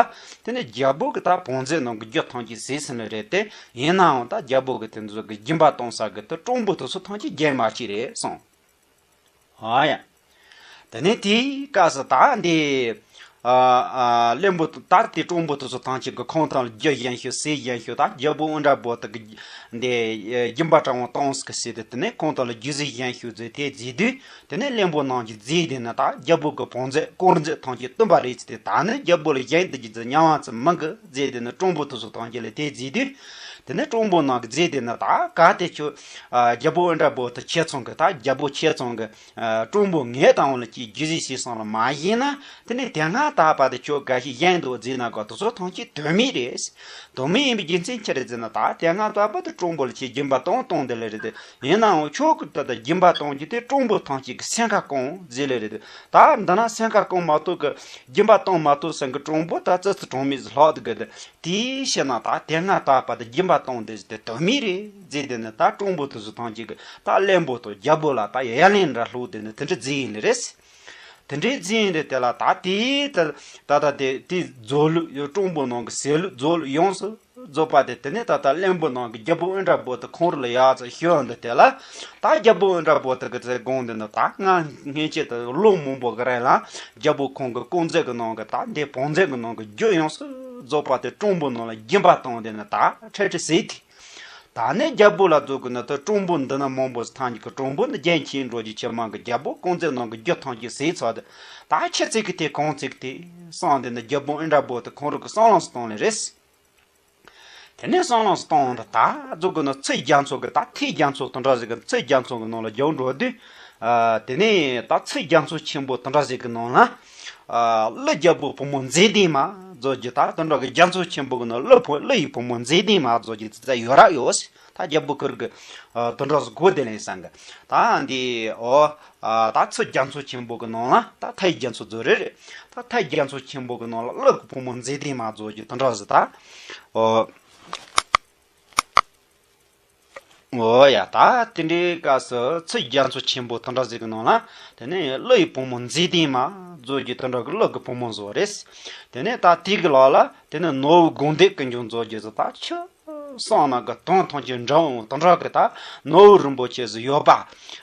དེ་ནས་རྒྱལ་པོ་གི་ད་བང་མཛོད་ནང་གི་རྒྱུ་ཐམས་ཅད་ཟས་སོང་ལེ་རེད་དེ། ཡིན་ནའང་ད་རྒྱལ་པོ་གི་དེ་ཚོ་གི་སྦྱིན་པ་གཏོང་ས་གི་དེ་སྤྲང་པོ་དེ་ཚོ་ཐམས་ཅད་རྒྱལ་མ་ཅིག་རེད་སོང་། ཨ་ཡ། དེ་ནས་དེའི་སྐབས་སུ་ད་འདི་ཨ་ཨ་བློན་པོ་ད་དེ་སྤྲང་པོ་དེ་ཚོ་ཐམས་ཅད་གི་ཁོང་ཐང་ལ་རྒྱུ་གཞན་ཞིག་ཟས་གཞན་ཞིག་ད་རྒྱལ་པོ་ཨིནྡྲ་བྷོ་དྷི་གི་འདི་སྦྱིན་པ་གྲངས་བ་གཏོང་ཟིག་གི་ཟས་དེ་དེ་ནས་ཁོང་ཐང་ལ་རྒྱུ་ཟས་གཞན་ཞིག་ཟོས་དེ་བརྗེད་དུས། དེ་ནས་བློན་པོ་རྣམས་ཀྱིས་རྫས་དེ་ནི་ད་རྒྱལ་པོ་གི་བང་མཛོད་དཀོར་མཛོད་ཐམས་ཅད་བཏོན་པ་རེད་ཅེས་ཏེ་ད་ནི་རྒྱལ་པོ་ལ་གཞན་དུ་རྒྱུ་ཚུལ་ཉམས་པ་ཙམ་མང་གི་རྫས་དེ་ནི་སྤྲང་པོ་དེ་ཚོ་ཐམས་ཅད་ལ་དེ་རྫས་དུས། དེ་ནས་སྤྲང་པོ་རྣམས་ཀྱི་རྫས་དེ་ནི་ད་ག་དེ་ཁྱོད་རྒྱལ་པོ་ཨིནྡྲ་བྷོ་དྷི་ཁྱེད་ཚང་གི་ད་རྒྱལ་པོ་ཁྱེད་ཚང་གི་སྤྲང་པོ་ངའི་དང་བ་ལ་ཅིག་རྒྱུ་ཟས་ཟས་སོང་ལ་མ་ཡིན་ན་དེ་ནས་དེ་སྔ་ད་བར་དུ་ཁྱོད་ག་ཞིག་གཞན་དུ་རྫས་ན་ག་དེ་ཚོ་ཐམས་ཅད་དོན་མེད་རེད། དོན་མེད་ཡིན་པའི་རྒྱུ་མཚན་ཅི་རེད་ཟེར་ན་ད་དེ་སྔ་ད་བར་དུ་སྤྲང་པོ་ལ་ཅིག་སྦྱིན་པ་གཏོང་གཏོང་དེ་ལ་རེད་དེ། ཡིན་ནའང་ཁྱོད་ཀྱི་ད་ལྟ་སྦྱིན་པ་གཏོང་རྒྱུ་དེ་སྤྲང་པོ་ཐམས་ཅད་ཀྱི་སེམས་ཁ་སྐོང་ཟེར་ལེ་རེད། ད་འདི་ན་སེམས་ཁ་སྐོང་མ་ཐུབ་ཀྱི་སྦྱིན་པ་གཏོང་མ་ཐུབ་སེམས་ཀྱི་སྤྲང་པོ་ད་ཙི་ཙི་གྲོང་མི་ལྷག་ཏུ་གི་དེ་དེའི་ཕྱིར་ན་ད་དེ་སྔ་ད་བར་དུ་སྦྱིན་པ་གཏོང་དེ་དེ་དོན་མེད་རེད་ཟེར་དེ་ནི་ད་སྤྲང་པོ་དེ་ཚོ་ཐམས་ཅད་ཀྱི་ད་བློན་པོ་དང་རྒྱལ་པོ་ལ་ད་ཡ་ལན་འདྲ་སློག་དེ་ནི་དེ་འདྲ་ཟེར་ཡིན་ལེ་རེད། དེ་འདྲའི་རྫས་ཡིན་ཏེ་དེ་ལ་ད་དེའི་ད་ད་ལྟ་དེ་དེའི་མཛོ་ལུག་ཡོད་སྤྲང་པོ་ནང་གི་ཟས་ལུག་མཛོ་ལུག་ཡོངས་སུ་རྫོགས་པ་དེ་དེ་ནས་ད་ལྟ་བློན་པོ་ནང་གི་རྒྱལ་པོ་ཨིནྡྲ་བྷོ་དྷི་ཁོང་རུ་ལ་ཡག་ཙམ་ཞུ་འདི་དེ་ལ་ད་རྒྱལ་པོ་ཨིནྡྲ་བྷོ་དྷི་གི་ཚེ་དགོངས་འདི་ནི་ད་ང་སྔན་ཆད་དུ་ལོ་མང་པོ་གི་རིང་ལ་རྒྱལ་པོ་ཁོང་གི་སྐུ་མཛད་གི་ནང་གི་ད་འདི་བང་མཛོད་གི་ནང་གི་རྒྱུ་ཡོངས་སུ་རྫོགས་པ་དེ་སྤྲང་པོ་ནང་ལ་སྦྱིན་པ་བཏང་འདི་ནི་ད་ཁྲལ་ཁྲལ་ཟས་དེ། ད་ནི་རྒྱལ་པོ་ལ་རྫོགས་ཀྱི་ནི་དེ་སྤྲང་པོ་འདི་ན་མང་པོ་ཐང་གི་སྤྲང་པོ་ནི་རྒྱན་ཆེན་འགྲོ་རྒྱུ་ཆེ་མང་གི་རྒྱལ་པོ་སྐུ་མཛད་ནང་གི་རྒྱུ་ཐང་གི་ཟས་ཚོ་དེ་ད་ཁྱི་ཚིག་གི་དེ་གོང་ཚིག་དེ་གསང་དེ་ནི་རྒྱལ་པོ་ཨིནྡྲ་བྷོ་དྷི་ཁོང་རུ་གི་གསང་ལམ་སུ་གཏོང་ལེ་རེད། དེ་ནས་གསང་ལམ་སུ་གཏོང་དེ་ད་རྫོགས་ཀྱི་ནི་ཚེས་རྒྱ་མཚོ་གི་ད་ཐེངས་རྒྱ་མཚོ་དེ་འདྲ་ཟིག་གི་ཚེས་རྒྱ་མཚོ་གི་ནང་ལ་རྒྱུག་འགྲོ་དུས། དེ་ནས་ད་ཚེས་རྒྱ་མཚོ་ཆེན་པོ་དེ་འདྲ་ཟིག་གི་ནང་ལ། ཀླུ་རྒྱལ་པོ་བུ་མོ་མཛེས་ལྡན་མ་རྫོགས་ཀྱི་ད་དེ་འདྲ་གི་རྒྱ་མཚོ་ཆེན་པོ་གི་ནང་ཀླུ་བུ་ཀླུ་ཡི་བུ་མོ་མཛེས་ལྡན་མ་རྫོགས་ཀྱི་ཙི་ཙི་ཡོད་ར་ཡོད། ད་རྒྱལ་པོ་ཁུར་གི་དེ་འདྲ་ཟིག་གོ་དེ་ལེན་སང་གི་ད་འདི་ཨོ་ད་ཚེས་རྒྱ་མཚོ་ཆེན་པོ་གི་ནང་ལ་ད་ཐའི་རྒྱ་མཚོ་རྫོགས་རེད་རེད། ད་ཐའི་རྒྱ་མཚོ་ཆེན་པོ་གི་ནང་ལ་ཀླུ་གི་བུ་མོ་མཛེས་ལྡན་མ་རྫོགས་ཀྱི་དེ་འདྲ་ཟིག་ད་ཨོ། འོ་ཡ་ད་དེ་འདྲའི་སྐབས་སུ་ཚེས་རྒྱ་མཚོ་ཆེན་པོ་དེ་འདྲ་ཟིག་གི་ནང་ལ་དེ་ནས་ཀླུ་ཡི་བུ་མོ་མཛེས་ལྡན་མ་རྫོགས་ཀྱི་དེ་འདྲ་གི་ཀླུ་གི་བུ་མོ་བཟོ་རེད། དེ་ནས་ད་དེ་གི་ལག་ལ་དེ་ནས་ནོར་བུ་དགོངས་ལྡེབ་ཀུན་འབྱུང་རྫོགས་ཀྱི་ཟིག་ད་ཆུ་ གསང་སྔགས་ཀྱི་དོན་ཐམས་ཅད་འགྲོ་འོང་དང་འདྲ་གི་ད་ནོར་བུ་རིན་པོ་ཆེ་ཟིག་ཡོད་པ།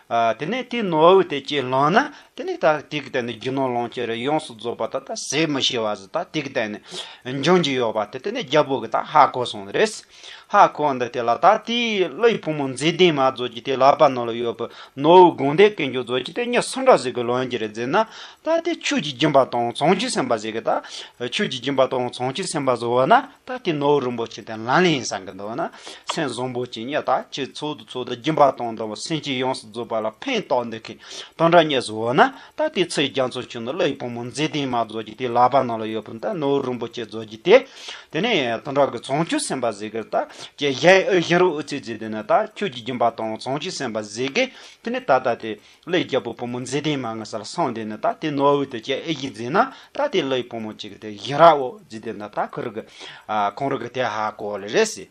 ཨ། དེ་ནས་དེའི་ནོར་བུ་དེ་ཅིག་བླངས་ན་དེ་ནས་ད་དེ་གི་སྟེང་ནས་རྒྱུ་ནོར་ལོངས་སྤྱོད་རེ་ཡོངས་སུ་རྫོགས་པ་ད་ད་ཟད་མི་ཤེས་པ་ཟིག་ད་དེ་གི་སྟེང་ནས་འབྱུང་གི་ཡོད་པ་དེ་དེ་ནས་རྒྱལ་པོ་གིས་ད་ཧ་གོ་སོང་རེད། ཧ་གོ་འདི་དེ་ལ་ད་དེའི་ཀླུའི་བུ་མོ་མཛེས་ལྡན་མ་ཟེར་གྱི་དེ་ལག་པ་ནང་ལ་ཡོད་པའི་ནོར་བུ་དགོས་འདོད་ཀུན་འབྱུང་ཟེར་གྱི་དེ་གཉིས་སུ་འདྲ་ཟིག་གི་ལོན་གྱི་རེད་ཟེར་ན། ད་དེ་ཆོས་ཀྱི་སྦྱིན་པ་དང་བྱང་ཆུབ་སེམས་དཔའ་ཟེར་གི་ད། ཆོས་ཀྱི་སྦྱིན་པ་དང་བྱང་ཆུབ་སེམས་དཔའ་ཟེར་བ་ན་ད་དེ་ནོར་བུ་རིན་པོ་ཆེ་དེ་ལག་ལེན་ཡིན་ས་གི་འདུག་ན། སེམས་བཟང་པོ་ཅིག་གཉིས་ད་ཅིག་ཚོགས་དུ་ཚོགས་དུ་སྦྱིན་པ་དང་འདྲ་བ་སེམས་ཅན་ཡོངས་སུ་རྫོགས་པ་ལ་ཕན་བཏགས་འདོད་མཁན་དང་འདྲ་གཉིས་ཟེར་བ་ན། ད་དེ་ཚེ་རྒྱ་མཚོ་ཆེན་པོ་ཀླུའི་བུ་མོ་མཛེས་ལྡན་མ་ཟེར་གྱི་དེ་ལག་པ་ནང་ལ་ཡོད་པ་ད་ནོར་བུ་རིན་པོ་ཆེ་ཟེར་གྱི་དེ། དེ་ནས་དང་འདྲ་གི་བྱང་ཆུབ་སེམས་དཔའ་ཟེར་གི་ད་ཀྱེ་གཞན་ཨུ་གཞན་རོ་ཨུ་ཚེ་ཟེར་དེ་ནས་ད་ཆོས་ཀྱི་སྦྱིན་པ་དང་བྱང་ཆུབ་སེམས་དཔའ་ཟེར་གི་དེ་ནས་ད་ལྟ་དེ་ཀླུའི་རྒྱལ་པོ་བུ་མོ་མཛེས་ལྡན་མ་ངི་སར་སོང་དེ་ནས་ད་དེ་ནོར་བུ་དེ་ཀྱེ་ཨེ་གི་ཟེར་ན་ད་དེ་ཀླུའི་བུ་མོ་གཅིག་གི་དེ་གཞན་ར་ཨོ་ཟེར་དེ་ནས་ད་ཁོ་ར་གི་ཨ་ཁོང་ར་གི་དེ་ཧ་གོ་ལེ་རེད་ཟེར།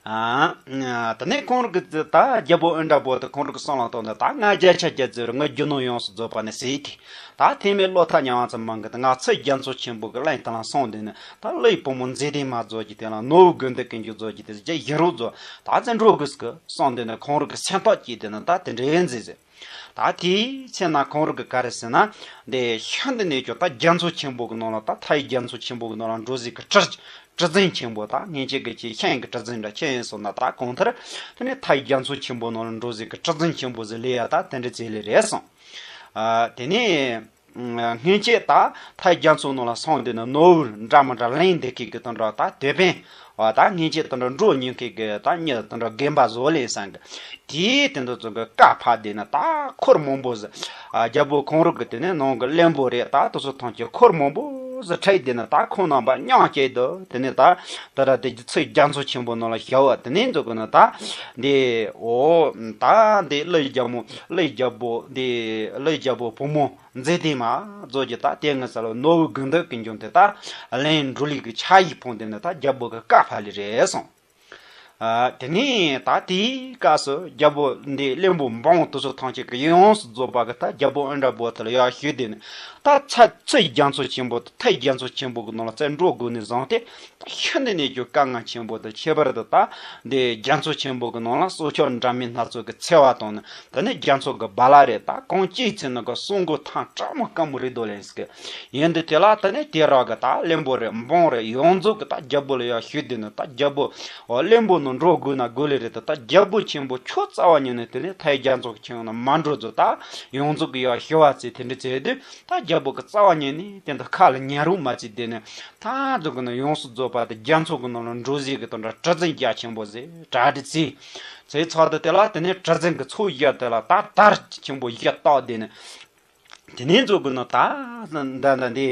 ཨ། དེ་ནས་ཁོང་རང་གི་ད་རྒྱལ་པོ་ཨིནྡྲ་བྷུ་ཏི་ཁོང་རང་གི་སེམས་ལ་བཏང་ནས་ད་ང་བརྒྱ་ཆ་བརྒྱ་ཟེར་ང་རྒྱུ་ནོར་ཡོངས་སུ་རྫོགས་པ་ནི་ཟད་དེ། ད་ཐེངས་མེད་བློ་ཐག་ཉེ་བ་ཙམ་མང་གི་ད་ང་ཚེ་རྒྱ་མཚོ་ཆེན་པོ་གི་གླིང་དེ་ལ་སོང་དེ་ནས་ད་ཀླུའི་བུ་མོ་མཛེས་ལྡན་མ་ཟེར་གྱི་དེ་ལ་ནོར་བུ་དགོས་འདོད་ཀུན་འབྱུང་ཟེར་གྱི་དེ་ཟེར་གྱི་ཡིན་རོགས་ཟེར་ད་ཙི་འགྲོ་དགོས་གི་སོང་དེ་ནས་ཁོང་རང་གི་སེམས་ཐག་བཅད་དེ་ནས་ད་དེ་འདྲའི་མཛད་ཟེར། ད་དེའི་ཚེ་ན་ཁོང་རང་གི་ག་རེ་ཟེར་ན། འདི་ཤིན་ཏུ་ནས་ཀྱང་ད་རྒྱ་མཚོ་ཆེན་པོ་གི་ནང་ལ་ད་མཐའི་རྒྱ་མཚོ་ཆེན་པོ་གི་ནང་ལ་འགྲོ་ཟིག་གི་གྲུ་གྲུ་གཟིངས་ཆེན་པོ་ད་སྔན་ཆད་ཀྱི་ཆེ་ཤིང་གི་གྲུ་གཟིངས་འདྲ་ཆེ་ཡིན་སོང་ན་ད་གང་ལྟར་དེ་ནས་མཐའི་རྒྱ་མཚོ་ཆེན་པོ་ནང་ལ་འགྲོ་ཟིག་གི་གྲུ་གཟིངས་ཆེན་པོ་ཟིག་ལས་ཡ་ད་དེ་འདྲ་ཚེ་ལས་རེད་སོང་། ཨ། དེ་ནས་སྔན་ཆད་ད་མཐའི་རྒྱ་མཚོ་ནང་ལ་སོང་དེ་ནས་ནོར་བུ་འདྲ་མི་འདྲ་ལེན་བསྡད་མཁན་གི་དང་འདྲ་ད་དེད་དཔོན། འོ་ད་སྔན་ཆད་དེ་འདྲ་འགྲོ་མྱོང་མཁན་གྱི་ད་མྱི་དེ་འདྲ་རྒན་པ་བཟོ་ལེན་སང་གི་དེའི་དེ་འདྲ་ཚོ་གི་བཀའ་ཕབ་བསྡད་ན་ད་འཁོར་མང་པོ་ཟིག་ཨ། རྒྱལ་པོ་ཁོང་རང་གི་དེ་ནས་ནང་གི་བློན་པོ་རེད་ད་དེ་ཚོ་ཐམས་ཅད་འཁོར་མང་པོ་ཟིག་ཁྲིད་བསྡད་ན་ད་ཁོང་རྣམ་པ་མྱང་སྐྱེས་འདུག་དེ་ནས་ད་ད་ར་དེ་ཚེ་རྒྱ་མཚོ་ཆེན་པོ་ནང་ལ་བཞག་བ་དེ་ནས་འཛུགས་གི་ན་ད་འདི་འོ་ད་འདི་ཀླུའི་རྒྱལ་མོ་ཀླུའི་རྒྱལ་པོ་འདི་ཀླུའི་རྒྱལ་པོ་བུ་མོ། མཛེས་ལྡན་མ་ཟེར་གྱི་ད་དེ་ངི་སར་ནོར་བུ་དགོས་འདོད་ཀུན་འབྱུང་དེ་ད་ལེན་འགྲོ་ལུགས་ཀྱི་ཆ་ཡིས་ཕུང་དེ་ནི་ད་རྒྱལ་པོ་གི་བཀའ་ཕབ་ལེ་རེད་སོང་། ཨ། དེ་ནས་ད་དེའི་སྐབས་སུ་རྒྱལ་པོ་འདི་བློན་པོ་འབངས་དེ་ཚོ་ཐམས་ཅད་ཀྱིས་ཡོངས་སུ་རྫོགས་པ་གི་ད་རྒྱལ་པོ་ཨིནྡྲ་བྷུ་ཏི་ལ་ཡར་ཞུས་དེ་ནི་ད་ཚ་ཚེ་རྒྱ་མཚོ་ཆེན་པོ་དང་མཐའི་རྒྱ་མཚོ་ཆེན་པོ་གི་ནང་ལ་ཚུར་འགྲོ་དགོས་ནས་བཟུང་སྟེ། ཤིན་ཏུ་ནས་ཀྱང་དཀའ་ངལ་ཆེན་པོ་དང་ཁྱད་པར་དུ་ད་འདི་རྒྱ་མཚོ་ཆེན་པོ་གི་ནང་ལ་སྲོག་ཆགས་འདྲ་མིན་སྣ་ཚོགས་ཀྱི་འཚེ་བ་དང་ནི་དེ་ནི་རྒྱ་མཚོ་གི་རྦ་རླབས་རེད་ད་གང་ཅིའི་ཚེ་ན་གི་སྲུང་མགོ་ཐང་དྲག་མོ་དཀའ་མོ་རེད་དོ་ལེན་སྐད་ཡིན་འདི་དེ་ལ་དེ་ནི་དེ་རག་གི་ད་བློན་པོ་རེད་འབངས་རེད་ཡོངས་རྫོགས་ཀྱི་ད་རྒྱལ་པོ་ལ་ཡར་ཞུས་དེ་ནི་ད་རྒྱལ་པོ་བློན་པོ་ནི་འགྲོ་དགོས་ན་དགོས་ལེ་རེད་ད་ད་རྒྱལ་པོ་ཆེན་པོ་ཁྱོད་རྩ་བ་ཉིད་ནས་དེ་ནི་མཐའི་རྒྱ་མཚོ་ཆེན་པོ་ན་མ་འགྲོ་ཚོ་ད་ཡོངས་རྫོགས་ཀྱི་ཡར་ཞུ་བ་ཚེ་དེ་འདྲ་ཚེ་དུས། ད་རྒྱལ་པོ་གི་རྩ་བ་ཉིད་ནས་དེ་འདྲ་ཁ་ལ་ཉན་རོགས་མ་བྱེད་དེ་ནས་ད་འཛུགས་ཀྱི་ན་ཡོངས་སུ་རྫོགས་པ་དེ་རྒྱ་མཚོ་གི་ནང་ལ་འགྲོ་ཟིག་གི་དང་འདྲ་གྲུ་གཟིངས་རྒྱ་ཆེན་པོ་ཟིག་གྲ་སྒྲིག་བྱས། བྱས་ཚར་དུས་དེ་ལ་དེ་ནས་གྲུ་གཟིངས་གི་ཚོགས་བཞག་དེ་ལ་ད་དར་ཆེན་པོ་བཞག་བཏགས་དེ་ནས་དེ་ནས་འཛུགས་ཀྱི་ན་ད་འདི་འདི་འདི་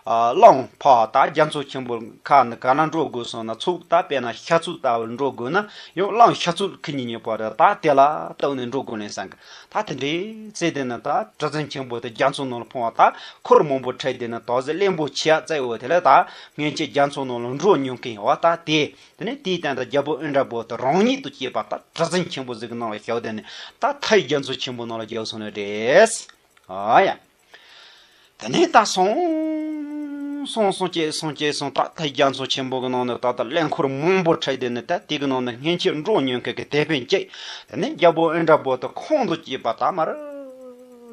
གླང་ཕག་ད་རྒྱ་མཚོ་ཆེན་པོ་ཁ་ནས་ག་ན་འགྲོ་དགོས་སོང་ན་ཚོགས་ད་དཔེར་ན་ཤ་ཚུགས་ལྟ་བུ་འགྲོ་དགོས་ན་ཡང་གླང་ཤ་ཚུགས་ཁི་གཉིས་གཉིས་པོ་རེད་ད་དེ་ལ་བཏགས་ནས་འགྲོ་དགོས་ནས་སང་གི་ད་དེ་འདྲའི་ཚེ་དེ་ནི་ད་གྲུ་གཟིངས་ཆེན་པོ་དེ་རྒྱ་མཚོ་ནང་ལ་འཕངས་པ་ད་འཁོར་མང་པོ་ཁྲིད་དེ་ནི་དོགས་ཟེར་གླེན་པོ་ཆེ་ཡ་བཙལ་འོ་དེ་ལ་ད་སྔན་ཆད་རྒྱ་མཚོ་ནང་ལ་འགྲོ་མྱོང་མཁན་བ་ད་དེ་དེ་ནི་དེའི་སྟེང་དུ་རྒྱལ་པོ་ཨིནྡྲ་བྷུ་ཏི་རང་ཉིད་དུ་སྐྱེས་པ་ད་གྲུ་གཟིངས་ཆེན་པོ་ཟིག་གི་ནང་ལ་བཞག་དེ་ནི་ད་མཐའི་རྒྱ་མཚོ་ཆེན་པོ་ནང་ལ་བཞག་སོང་ནི་རེད། ཨ་ཡ། དེ་ནས་ད་སོང་། སོང་སོང་སྐྱེས་སོང་སྐྱེས་སོང་ད་ད་རྒྱ་མཚོ་ཆེན་པོ་གི་ནང་ནས་ད་ད་གླེན་འཁོར་མང་པོ་ཁྲིད་དེ་ནས་ད་དེ་གི་ནང་ནས་སྔན་ཆད་འགྲོ་མྱོང་མཁན་གི་དེད་དཔོན་གཅིག་དེ་ནས་རྒྱལ་པོ་ཨིནྡྲ་བྷུ་ཏི་ཁོང་དུ་སྐྱེས་པ་ད་མར་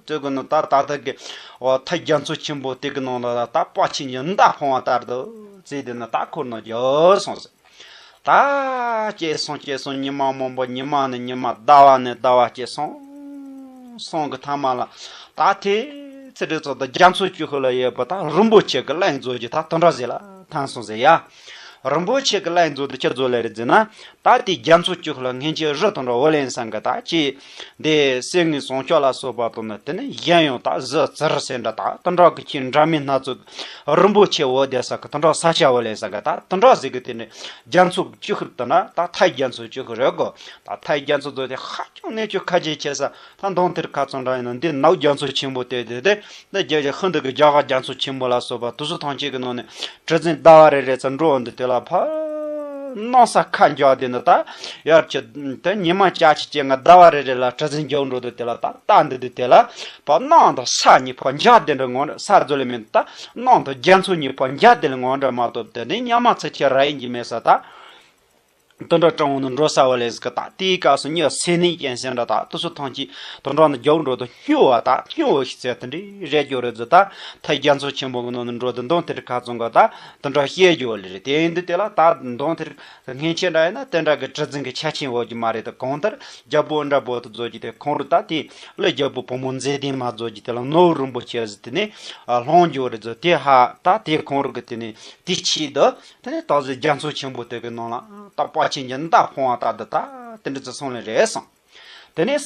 དེ་གི་ནང་ད་ད་ད་གི་འོ་ད་རྒྱ་མཚོ་ཆེན་པོ་དེ་གི་ནང་ལ་ད་པགས་ཆེན་གྱི་མདའ་འཕངས་པ་ལྟར་དུ་བྱས་དེ་ནས་ད་འཁོར་ནང་བརྒྱབ་སོང་ཟེར། ད་སྐྱེས་སོང་སྐྱེས་སོང་ཉི་མ་མང་པོ་ཉི་མ་ནས་ཉི་མ་ཟླ་བ་ནས་ཟླ་བ་སྐྱེས་སོང་། སོང་གི་ཐ་མ་ལ་ད་དེ་ཚེ་རིང་ཚོ་དང་རྒྱ་མཚོ་བཅུ་ཤོག་ལ་ཡོད་པ་ད་རིན་པོ་ཆེ་གི་གླིང་མཛོད་ཀྱི་ད་དོན་འགྲོ་ཟེར་ལ་ཐང་སོང་ཟེར་ཡ། རིན་པོ་ཆེ་གི་གླིང་མཛོད་དུ་ཁྱེད་ཚོ་ལ་རེ་ཟེར་ན་ད་དེ་རྒྱ་མཚོ་བཅུ་ཤོག་ལ་སྔན་ཆད་རི་དང་འགྲོ་འོ་ལེན་སང་གི་ད་ཅི་འདི་གསེར་དངུལ་ཟངས་ལྕགས་ལ་སོགས་པ་དང་ནི་དེ་ནི་གཞན་ཡང་ད་གཟི་བཙིར་ཟེར་འདྲ་ད་དོན་འགྲོ་གི་ཁྱེད་འདྲ་མིན་སྣ་ཚོགས་རིན་པོ་ཆེ་འོ་དེ་ས་གི་དོན་འགྲོ་ས་ཆ་འོ་ལེན་སང་གི་ད་དོན་འགྲོ་ཟེར་གི་དེ་ནི། རྒྱ་མཚོ་བཅུ་ཤོག་དེ་ན་ད་མཐའི་རྒྱ་མཚོ་བཅུ་ཤོག་རེད་གོ། ད་མཐའི་རྒྱ་མཚོ་དེ་ཧ་ཅང་གནས་ཆུ་ཁ་རྗེ་ཆེ་ས་ད་མདོང་དེར་ཁ་ཚོན་འདྲ་ཡིན་ན་འདི་ནག་རྒྱ་མཚོ་ཆེན་པོ་དེ་དེ་དེ་ད་རྒྱ་རྒྱ་ཧིན་དུ་གི་རྒྱ་གར་རྒྱ་མཚོ་ཆེན་པོ་ལ་སོགས་པ་དུ་སུ་ཐང་ཆེ་གི་ནང་ནས་གྲུ་གཟིངས་ཟླ་བ་རེ་རེ་ཚ་འགྲོ་འོང་འདི་དེ་ལ་ཕ་གནམ་ས་ཁ་འཇོག་དེ་ནི་ད་ཡར་ཆེ་དེ་ཉི་མ་བཅུ་གཅིག་ཅེ་ང་ཟླ་བ་རེ་རེ་ལ་གྲུ་གཟིངས་འཇོག་འགྲོ་དེ་དེ་ལ་ད་ལྟ་འདི་དེ་དེ་ལ་ཕ་གནམ་དང་ས་གཉིས་ཕ་འཇོག་དེ་འདྲ་ངོ་ས་རྫོ་ལེ་མིན་ད་གནམ་དང་རྒྱ་མཚོ་གཉིས་ཕ་འཇོག་དེ་ལ་ངོ་འདྲ་མ་གཏོགས་དེ་ནི་ཉི་མ་ཚ་ཆེ་ར་ཡིན་གྱི་མེད་ས་ད། དུད་འགྲོ་སྤྲང་བོ་ནི་འགྲོ་ས་བ་ལས་ཟིག་གི་ད་དེའི་སྐབས་སུ་མྱི་སེར་སྣའི་རྐྱེན་བྱས་འདྲ་ད་དུ་སུ་ཐང་གི་དུད་འགྲོ་ནི་རྒྱབ་འགྲོ་དུ་སྨྱོ་བ་ད་སྨྱོ་བ་ཞིག་ཚེ་དེ་འདྲའི་རེ་རྒྱུ་རེད་ཟིག་ད་ཐ་རྒྱ་མཚོ་ཆེན་པོ་གི་ནང་ནས་འགྲོ་དུ་འདོན་དེར་ཁ་ཚང་གི་ད་དུད་འགྲོ་བཤད་རྒྱུ་ལེ་རེད། དེ་ཡིན་དུས་དེ་ལ་ད་འདོན་དེར་སྔན་ཆད་འདྲ་ཡིན་ན་དེ་འདྲ་གི་གྲུ་འཛིན་གི་ཆ་ཆེན་བོ་གི་མ་རེད། ད་གང་ལྟར་རྒྱལ་པོ་འདྲ་པོ་དུ་བཟོ་གི་དེ་ཁོང་རུ་ད་དེ་ལ་རྒྱལ་པོ་བུ་མོ་མཛེས་ལྡན་མ་བཟོ་གི་དེ་ལ་ནོར་རིན་པོ་ཆེ་ཟིག་དེ་ནས་ལྷུང་རྒྱུ་རེད་ཟིག་དེ་ཧ་ད་དེ་ཁོང་རུ་གི་དེ་ནས་དེ་ཆེད་དུ། དེ་ནས་ད་གཟོད་རྒྱ་མཚོ་ཆེན་པོ་དེ་གི་ནང་ལ་ད་དཔའ་ཆེན་གྱི་མདའ་འཕང་བ་ད་འདི་ད་དེ་འདྲ་ཚོ་སོང་ལེ་རེད་སོང་། དེ་ནས་